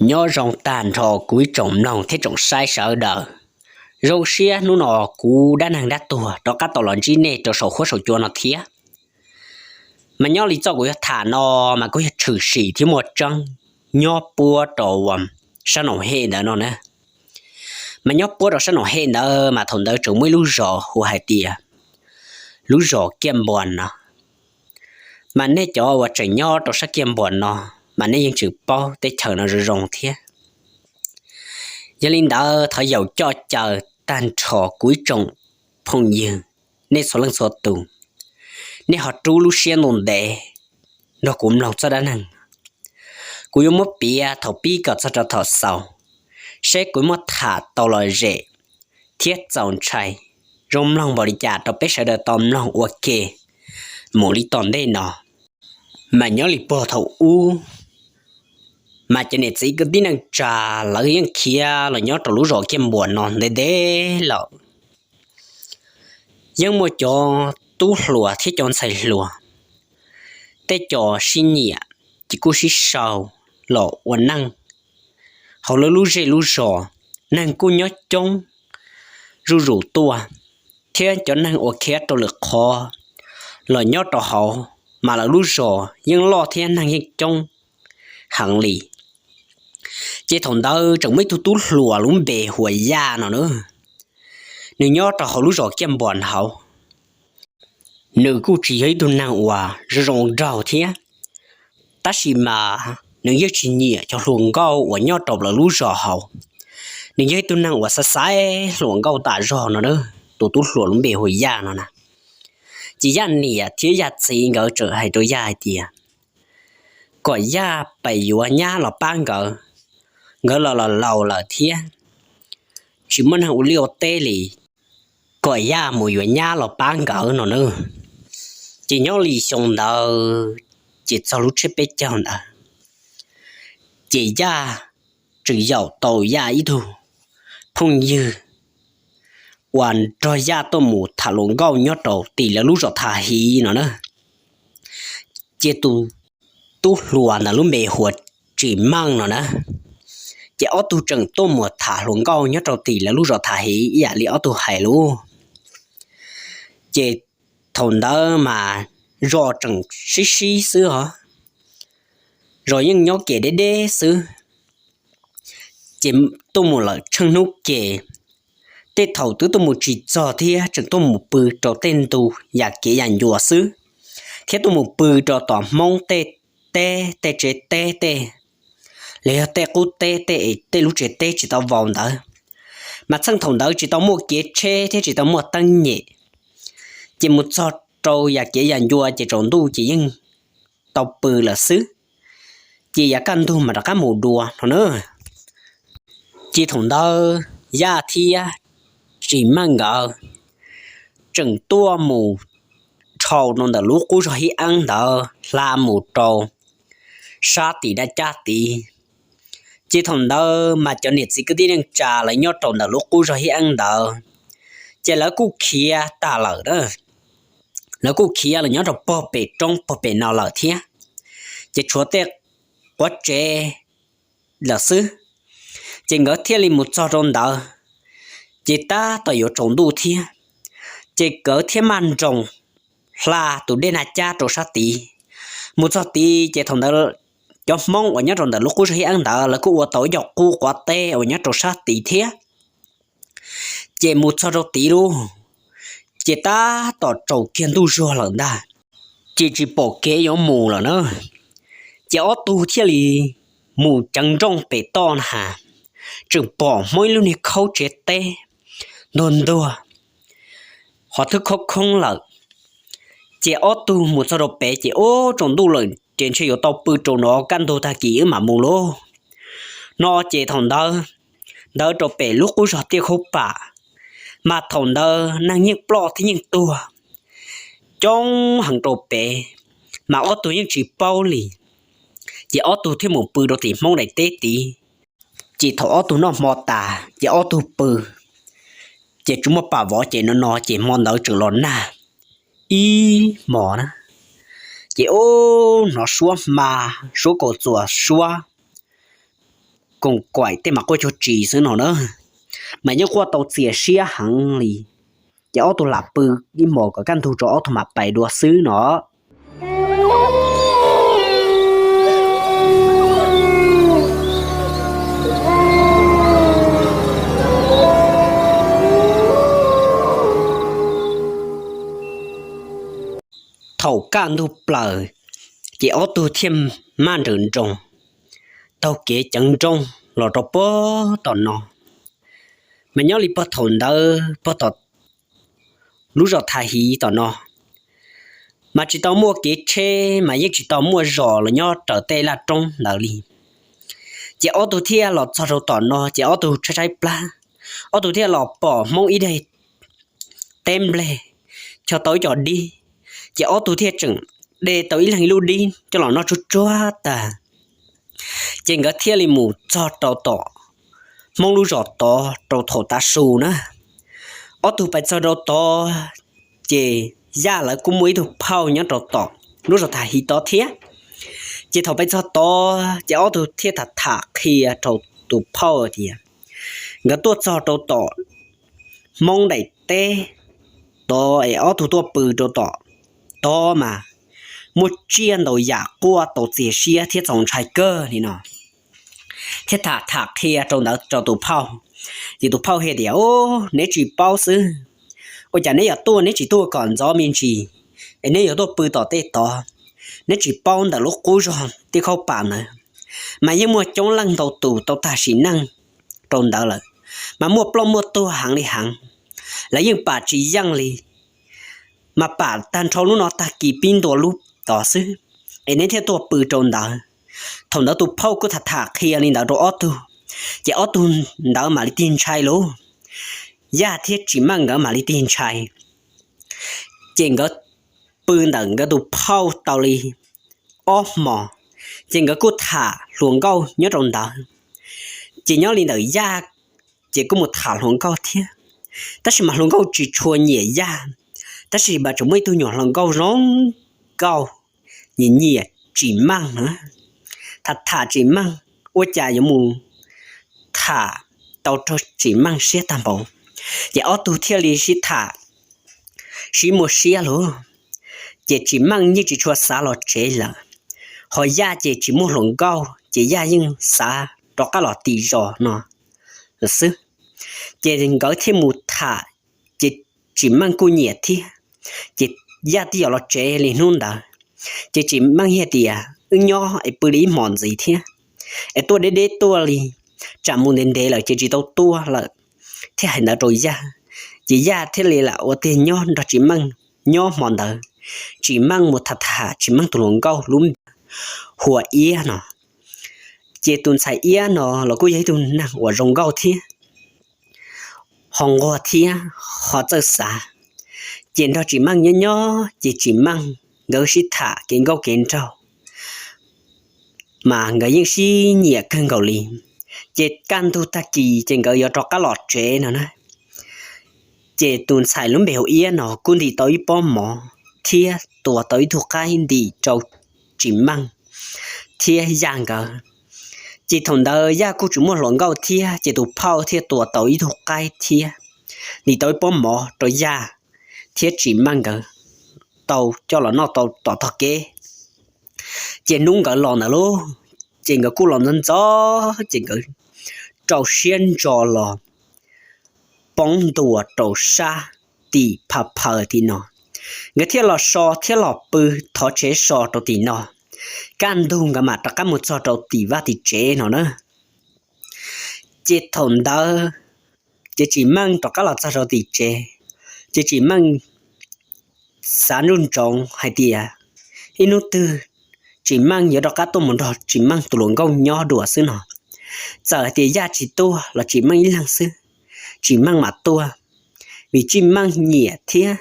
Nyob zoo tag nrho kuv ib tsoom mloog thiab tsoom saib sawv daws. Zoo siab hnub no kuv dab neeg dab tuag rov qab tau los ntsib nej rau saum huab saum cua no thiab. Mas nyob li txoj kuv yuav tham no mas kuj yog tshwm sim thiab muaj tseeb, nyob puab rau sab Noom Hej ntawd no na. Mas nyob puab rau sab Noom Hej ntawd mas thaum ntawd tseem muaj ib lub zos hu hais tias lub zos Kiaj Npuas no. Mas nej cov uas tseem nyob rau sab Kiaj Npuas no, mas nej yeej tseem paub teb chaws no zoo zoo thiab. Yog li ntawd thov yaum coj caw tag nrho kuv ib tsoom phooj ywg, nej txhua leej txhua tus, nej ho rub lub siab ntuj ntev nrog kuv mloog txoj dab neeg. Kuv yuav muab piav thaum pib kom txog rau thaum xaus, seb kuv muab tham tau lom zem thiab txaus ntshai, zoo mloog npaum li cas rau peb sawv daws tau mloog ua ke mus li tom ntej no. Mas nyob li puag thaum ub, mas cov niam txiv kwv tij neej tsa lawv yeej khiav los nyob rau lub zos Kiaj Npuas no ntev ntev lawm. Yeej muaj cov tub hluas thiab cov ntxhais hluas, tej cov sib nyiam ces kuj sib sau los ua neej hauv lawv lub zej lub zos. Neeg kuj nyob coob zuj zus tuaj, thiab cov neeg uas khiav rau lwm qhov los nyob rau hauv, mas lawv lub zos yeej loj thiab neeg yeej coob heev li. Ces thaum ntawd tseem muaj ib tug tub hluas lub npe hu ua Yaj no na. Nws nyob rau hauv lub zos Kiaj Npuas hauv. Nws kuj tsis yog ib tug neeg uas zoo zoo nraug thiab, tab sis mas nws yeej tsis nyiam cov hluas nkauj uas nyob rau lawv lub zos hauv. Nws yog ib tug neeg uas xaiv xaiv hluas nkauj tas zog no na. Tus tub hluas lub npe hu ua Yaj no na. Ces Yaj niam thiab Yaj txiv nkawd txawm hais rau Yaj hais tias kom Yaj pab yuav nyab los pab nkawd, nkawd los los laus lawm thiab, tsis muaj neeg ua liaj ua teb li, kom Yaj mus yuav nyab los pab nkawd no na. Ces nyob li xyoo ntawd, ces txog lub tsiab peb caug ntawd, ces Yaj tseem yaum tau Yaj ib tug phooj ywg uas nrog Yaj tuaj mus tham hluas nkauj nyob rau tim lawv lub zos Thav Hiv no na. Ces tus tub hluas ntawd lub npe hu ua Tsis Meej no na. Ces ob tug tseem tuaj mus tham hluas nkauj nyob rau tim lawv lub zos Thav Hiv ib yam li ob tug hais lus. Ces thaum ntawd mas zos tseem sib sib xwb os, zos yeej nyob kev deb deb xwb. Ces tuaj mus lawm tsheej hnub ke, tej thaum twb tuaj mus tsis txog thiab tseem tuaj mus pw rau tej ntu yam kev yam ncua xwb, thiab tuaj mus pw rau tom Hmoob tej teb, tej tsev teb tej, los yog tej qub teb tej, tej lub tsev teb tsis tau vau ntawd. Mas txheej thaum ntawd tsis tau muaj kev tsheb thiab tsis tau muaj teeb nyem, ces mus txog rau yam kev yam ncua ces tsaus ntuj ces yeej tau pw lawm xwb. Ces yav kaj ntug mas rov qab mus dua no na. Ces thaum ntawd Yaj thiab Tsis Meej nkawd tseem tuaj mus dhau rau ntawm lub qub zog Hib Eeb ntawd hla mus rau sab tim dab cab tid. Ces thaum ntawd mas cov niam txiv kwv tij neej tsa lawv nyob rau ntawm lub qub zog Hib Eeb ntawd, ces lawv kuj khiav tas lawm na. Lawv kuj khiav los nyob rau pog pem roob pog pem no lawm thiab, ces tshuav tej quav tsev lawm xwb. Ces nkawd thiaj li mus txog rau ntawd, ces tab tom yuav tsaus ntuj thiab, ces nkawd thiaj maj nroos hla tus dej Naj Cab rau sab tid. Mus txog tid ces thaum ntawd cov Hmoob uas nyob rau ntawm lub qub zog Hib Eeb ntawd lawv kuj ua tau ib co qub quav teb uas nyob rau sab tid thiab. Ces mus txog rau tid lauj, ces tab tom tsaus kiag ntuj zuag lawm ntag, ces tsis pom kev yuav mus lawm na. Ces ob tug thiaj li mus ceev nrooj pem toj na has, tseem pom Hmoob ib lub niag khaub tsev teb ntuag ntuag, ho twb khoob khoob lawm. Ces ob tug mus txog rau pem ces ub tsaus ntuj lawm ces ntshe yuav tau pw rau no, kaj ntug tag kis wb mam mus lauj. No ces thaum ntawd, ntawd rau pem lub qub zog Tiaj Khaub Pam, mas thaum ntawd neeg yeej ploj thiab yeej tuag coob heev rau pem, mas ob tug yeej tsis paub li. Ces ob tug thiaj mus pw rau tim Hmoob daim teb tid. Ces thaum ob tug noj hmo tas ces ob tug pw, ces tsuas muaj pam vov ces no no ces hmo ntawd tseem los nag ib hmos na. Ces ub hnov suab hma, suab kaus txuas, suab koom kuaim tej mas quaj cuag tsis xwb no na, mas yeej quaj tau txias siab heev li. Ces ob tug lam pw ib hmos kom kaj ntug rau ob tug mam pais dua xwb no. Thaum kaj ntug plaws, ces ob tug thiaj maj nrawm nroos taug kev ceev nrooj los rau puag tom no. Mas nyob li puag thaum ntawd puag tom lub zos Thaj Hiv tom no, mas tsis tau muaj kev tsheb, mas yeej tsis tau muaj zos los nyob raws tej laj roob ntawd li. Ces ob tug thiaj los txog rau tom no, ces ob tug tshaib tshaib plab, ob tug thiaj los pom Hmoob ib daim teb nplej, cho tau ib co dib, ces ob tug thiaj tseem de tau ib leeg ib lub dib coj los noj tsuag tsuag tag. Ces nkawd thiaj li mus txog rau tom Hmoob lub zos tod rau thaum tav su na. Ob tug pais txog rau tod, ces Yaj lawv kuj muaj ib tug phauj nyob rau tom lub zos Thaj Hiv tod thiab. Ces thaum pais txog tod, ces ob tug thiaj tham tham qhia rau tus phauj tias nkawd tuaj txog rau tom Hmoob daim teb tod es ob tug tuaj pw rau tom tod mas muaj tsiaj ntau yam quaj tau txias siab thiab txaus ntshai kawg li no. Thiab tham tham qhia rau ntawd rau tus phauj, ces tus phauj hais tias, Ub, neb tsis paub xwb. Ua cas neb yuav tuaj, neb tsis tuaj kom ntxov me ntsis, es neb yuav tuaj pw tom tej tod? Neb tsis paub ntawm lub qub zog Tij Khaub Pas ntawd, mas yeej muaj coob leej ntau tus tau tag sim neej rau ntawd lawm, mas muaj ploj muaj tuag heev li heev. Lawv yeej pam tsis yeej li, mas pam tag nrho lub no tag kis pib ntua lub tod xwb, es neb thiaj tuaj pw rau ntawd. Thaum ntawd tus phauj kuj tham tham qhia li ntawd rau ob tug, ces ob tug ntawd mam li tig ntshai lauj. Yaj thiab Tsis Meej nkawd mam li tig ntshai. Ces nkawd pw ntawm nkawd tus phauj tau li ob hmos, ces nkawd kuj tham hluas nkauj nyob rau ntawd. Ces nyob li ntawm Yaj, ces kuj mus tham hluas nkauj thiab, tab sis mas hluas nkauj tsis tshua nyiam Yaj, tab sis mas tseem muaj ib tug nyuam hluas nkauj zoo nkauj nyiam nyiam Tsis Meej na. Tham tham Tsis Meej ua cas yuav mus tham tau raug Tsis Meej siab tag npaum, ces ob tug thiaj li sib tham sib muaj siab lauj. Ces Tsis Meej yeej tsis tshua xav los tsev lawm, ho Yaj ces tsis muaj hluas nkauj ces Yaj yeej xav rov qab los tim zos no lawm xwb. Ces nkawd thiaj mus tham, ces Tsis Meej kuj nyiam thiab. Ces Yaj twb yuav los tsev li hnub ntawd, ces Tsis Meej hais tias, Wb nyob es pw li ib hmos ntxiv thiab, es tuaj deb deb tuaj li, tsam mus ntev ntev lawm ces tsis tau tuaj lawm, thiaj hais ntawd rau Yaj. Ces Yaj thiaj li lam ua tiag nyob nrog Tsis Meej nyob hmo ntawd. Tsis Meej mus tham tham Tsis Meej tus hluas nkauj lub npe hu ua Iab no. Ces tus ntxhais Iab no los kuj yog ib tug neeg uas zoo nkauj thiab, ho nquag thiab, ho txawj xav. Ces nrog Tsis Meej nyob nyob ces Tsis Meej nkawd sib tham kev nkauj kev nraug, mas nkawd yeej sib nyiam kawg nkaus li. Ces kaj ntug tag kis ces nkawd yuav rov qab los tsev no na. Ces tus ntxhais lub npe hu Iab no kuj ntim tau ib pob mov thiab tua tau ib tug qaib ntim rau Tsis Meej thiab Yaj nkawd. Ces thaum ntawd Yaj kuj tsis muaj hluas nkauj thiab, ces tus phauj thiaj tua tau ib tug qaib thiab ntim tau ib pob mov rau Yaj thiab Tsis Meej nkawd tau coj los noj tau tom tog kev. Ces hnub nkawd los ntawd lauj, ces nkawd kuj los ntxov ntxov, ces nkawd rau siab ntso los poob ntua rau sab tim pha phaw tim no. Nkawd thiaj los so thiab los pw thov tsev so rau tim no, kaj ntug nkawd mam rov qab mus txog rau tim vaj tim tsev no na. Ces thaum ntawd ces Tsis Meej rov qab los txog rau tim tsev, ces Tsis Meej xav nruj ntsoov hais tias ib hnub twg Tsis Meej yuav rov qab tuaj mus nrog Tsis Meej tus hluas nkauj nyob dua xwb no. Txawm hais tias Yaj tsis tuaj los Tsis Meej ib leeg xwb, Tsis Meej mam tuaj, vim Tsis Meej nyiam thiab.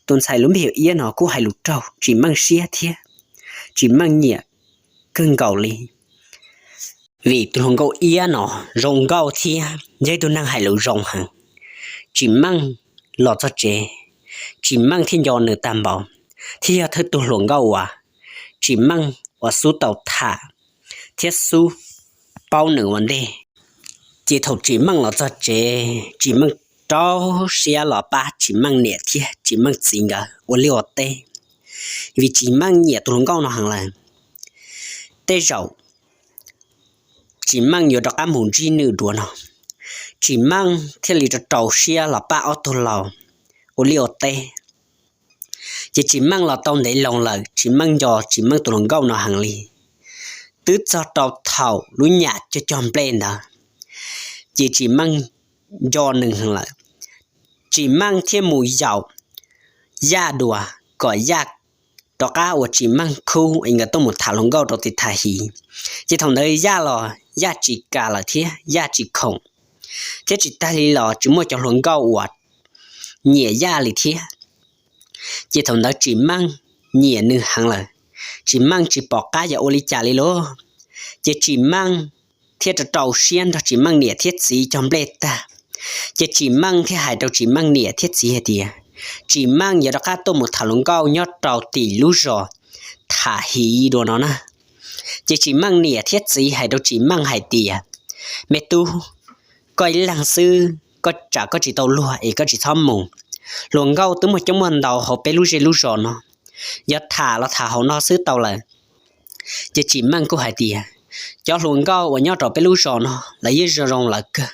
Tus ntxhais lub npe hu Iab no kuj hais lus raug Tsis Meej siab thiab, Tsis Meej nyiam kawg nkaus li. Vim tus hluas nkauj Iab no zoo nkauj thiab yog ib tug neeg hais lus zoo heev, Tsis Meej los txog tsev, Tsis Meej thiaj nco nws tag npaum, thiab yog thawj tug hluas nkauj uas Tsis Meej uas xub tau tham thiab xub paub nws ua ntej. Ces thaum Tsim Meej los txog tsev, Tsim Meej rau siab los pab Tsim Meej niam thiab Tsim Meej txiv nkawd ua liaj ua teb, vim Tsim Meej nyiam tus hluas nkauj no heev lawm. Tej zaum Tsim Meej yuav rov qab mus ntsib nws dua no, Tsim Meej thiaj li rau rau siab los pab ob tug laus ua liaj ua teb. Ces Tsim Meej los tau ntev loo lawm, Tsim Meej nco Tsim Meej tus hluas nkauj no heev li. Twb txog rau thaum lub nyam cog cog nplej ntawd, ces Tsim Meej nco nws heev lawm. Tsim Meej thiaj mus yaum Yaj dua kom Yaj rov qab uas Tsim Meej khub es nkawd tuaj mus tham hluas nkauj rau tim Thaj Hiv. Ces thaum ntawd Yaj los Yaj tsis kam lawm thiab Yaj tsis khoom, thiab tsis tag li los tsis muaj cov hluas nkauj uas nyiam Yaj li thiab. Ces thaum ntawd Tsim Meej nyiam nws heev lawm, Tsim Meej tsis pom qab yuav ua li cas li lauj. Ces Tsim Meej thiaj rau rau siab nrog Tsim Meej niam thiab txiv cog nplej tag, ces Tsim Meej thiaj hais rau Tsim Meej niam thiab txiv hais tias Tsim Meej yuav rov qab tuaj mus tham hluas nkauj nyob rau tim lub zos Thaj Hiv dua no na. Ces Tsim Meej niam thiab txiv hais rau Tsim Meej hais tias, me tub, koj ib leeg xwb, koj tsam koj tsis tau luag es koj tsis txhob mus. Hluas nkauj twb muaj coob muaj ntau hauv peb lub zej lub zos no, yog tham los tham hauv no xwb tau lawm. Ces Tsim Meej kuj hais tias, cov hluas nkauj uas nyob rau peb lub zos no lawv yeej zoo zoo lawv kawg,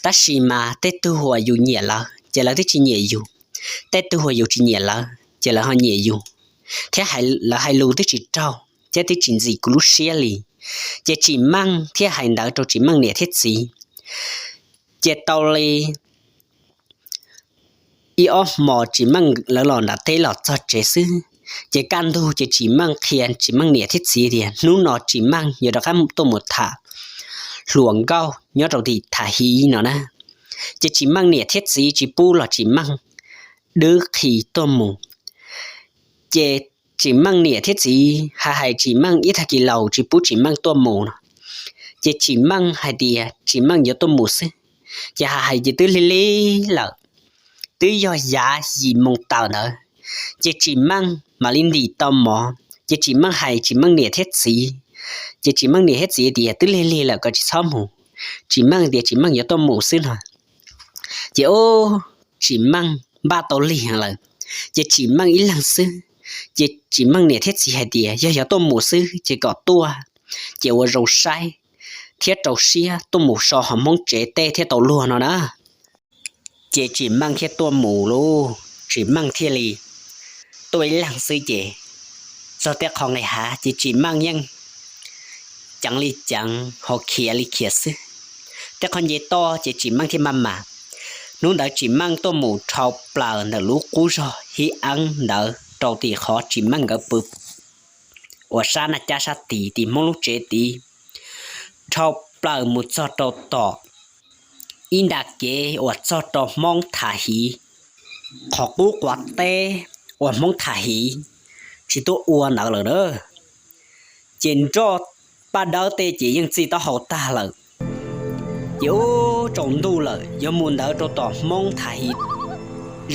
tab sis mas tej tug uas yus nyiam lawv ces lawv twb tsis nyiam yus, tej tug uas yus tsis nyiam lawv ces lawv ho nyiam yus, thiab lawv hais lus twb tsis raug thiab twb tsis ntxim kuv lub siab li. Ces Tsim Meej thiaj hais ntawd rau Tsim Meej niam thiab txiv. Ces tau li ib ob hmos Tsim Meej lawv los nram teb los txog tsev xwb, ces kaj ntug ces Tsim Meej qhia Tsim Meej niam thiab txiv tias hnub no Tsim Meej yuav rov qab tuaj mus tham hluas nkauj nyob rau tim Thaj Hiv no na. Ces Tsim Meej niam thiab txiv tsis pub los Tsim Meej dwb qhi tuaj mus. Ces Tsim Meej niam thiab txiv hais hais Tsim Meej ib tag kis laus tsis pub Tsim Meej tuaj mus no, ces Tsim Meej hais tias Tsim Meej yuav tuaj mus xwb. Ces hais hais ces twb lig lig lawm, twb yog yav yim moos tawm ntawd, ces Tsim Meej mam li ntim tau mov, ces Tsim Meej hais Tsim Meej niam thiab txiv, ces Tsim Meej niam thiab txiv tias twb lig lig lawm kom tsis txhob mus. Tsim Meej tias Tsim Meej yuav tuaj mus xwb no. Ces ub, Tsim Meej npaj tau lig heev lawm, ces Tsim Meej ib leeg xwb, ces Tsim Meej niam thiab txiv hais tias yog yuav tuaj mus xwb ces kom tuaj, ces ua zoo saib thiab rau siab tuaj mus so hauv Hmoob tsev tej thiab tau luag no na. Ces Tsim Meej thiaj tuaj mus lauj, Tsim Meej thiaj li tuaj ib leeg xwb ces txog tej qho nqis hav ces Tsim Meej yeej ceev li ceev ho khiav li khiav xwb. Tej qho nce toj ces Tsim Meej thiaj maj mam. Hnub ntawd Tsim Meej tuaj mus dhau plaws ntawm lub qub zog Hib Eeb ntawd rau tim qhov Tsim Meej nkawd pw uas sab naj cab sab tid tim Hmoob lub tsev tid, dhau plaws mus txog rau tom ib nra kev uas txog rau Hmoob Thaj Hiv, qhov qub quav teb uas Hmoob Thaj Hiv tsis tuaj ua ntawd lawm na. Ces nroj paj dawb tej ces yeej txij taub hau tag lawm. Ces ub, tsaus ntuj lawm, yuav mus ntawd rau tom Hmoob Thaj Hiv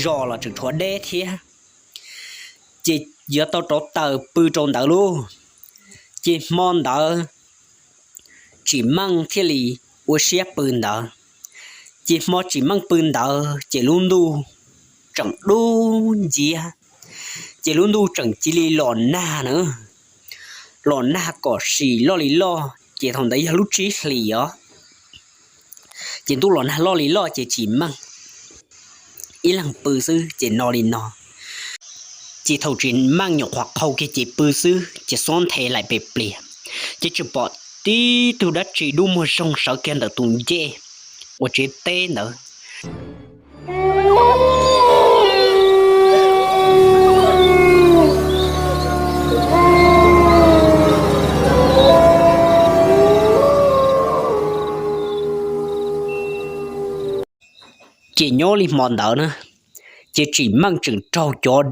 zos los tseem tshuav deb thiab, ces yuav tau rauv taws pw rau ntawd lauj. Ces hmo ntawd Tsim Meej thiaj li ua siab pw ntawd. Ces hmo Tsim Meej pw ntawd ces lub ntuj tseem dub nciab, ces lub ntuj tseem cia li los nag na. Los nag kom sim loj li loj, ces thaum ntawd yog lub tsib hlis os. Ces ntuj los nag loj li loj ces Tsim Meej ib leeg pw xwb ces no li no. Ces thaum Tsim Meej nyuam qhuav qhau kiag ces pw xwb ces xob nthe laim pes pliag, ces tseem pom tib tug dab tsi dub muag zoog sawv kiag ntawm tus ncej uas tsev teb ntawd. Ces nyob li hmo ntawd na, ces Tsim Meej tseem raug cov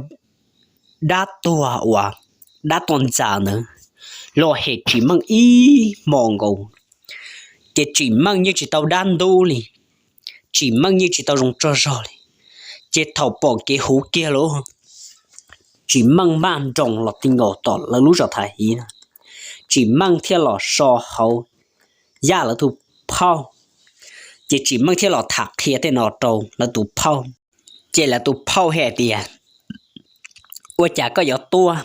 dab tuag uas dab tuag ntxas ntawd los hem Tsim Meej ib hmo nkaus. Ces Tsim Meej yeej tsis tau dab ntub li, Tsim Meej yeej tsis tau zoo tsaug zog li. Ces thaum pom kev huv kiag lauj, Tsim Meej maj nroos los ti nkaus tom lawv lub zos Thaj Hiv na, Tsim Meej thiaj los so hauv Yaj lawv tus phauj. Ces Tsim Meej thiaj los tham qhia tej no rau lawv tus phauj. Ces lawv tus phauj hais tias, ua cas koj yuav tuaj,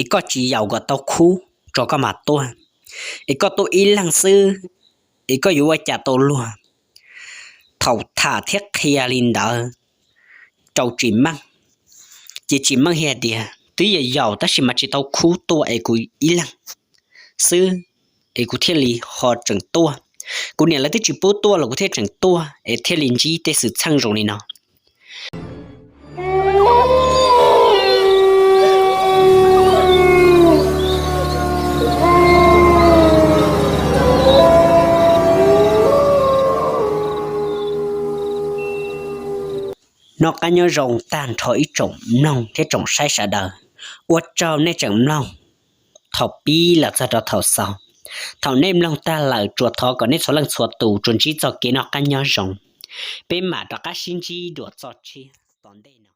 es koj tsis yaum kom tau khub tso koj mam tuaj, es koj tuaj ib leeg xwb, es koj yuav ua cas tau luag? Thaum tham thiab qhia li ntawd rau Tsim Meej, ces Tsim Meej hais tias, twb yog yaum tab sis mas tsis tau khub tuaj es kuv ib leeg xwb, es kuv thiaj li ho tseem tuaj. Kuv niam lawv twb tsis pub tuaj los kuv thiaj tseem tuaj es thiaj li ntsib tej xwm txheej zoo li no. Noj qab nyob zoo tag nrho ib tsoom mloog thiab tsoom saib sawv daws. Ua tsaug nej tseem mloog thaum pib los txog rau thaum xaus. Thaum nej mloog tag lawm tsuas thov kom nej txhua leej txhua tus tsuas ntsib txoj kev noj qab nyob zoo. Peb mam rov qab sib ntsib dua txoj tshiab tom ntej no.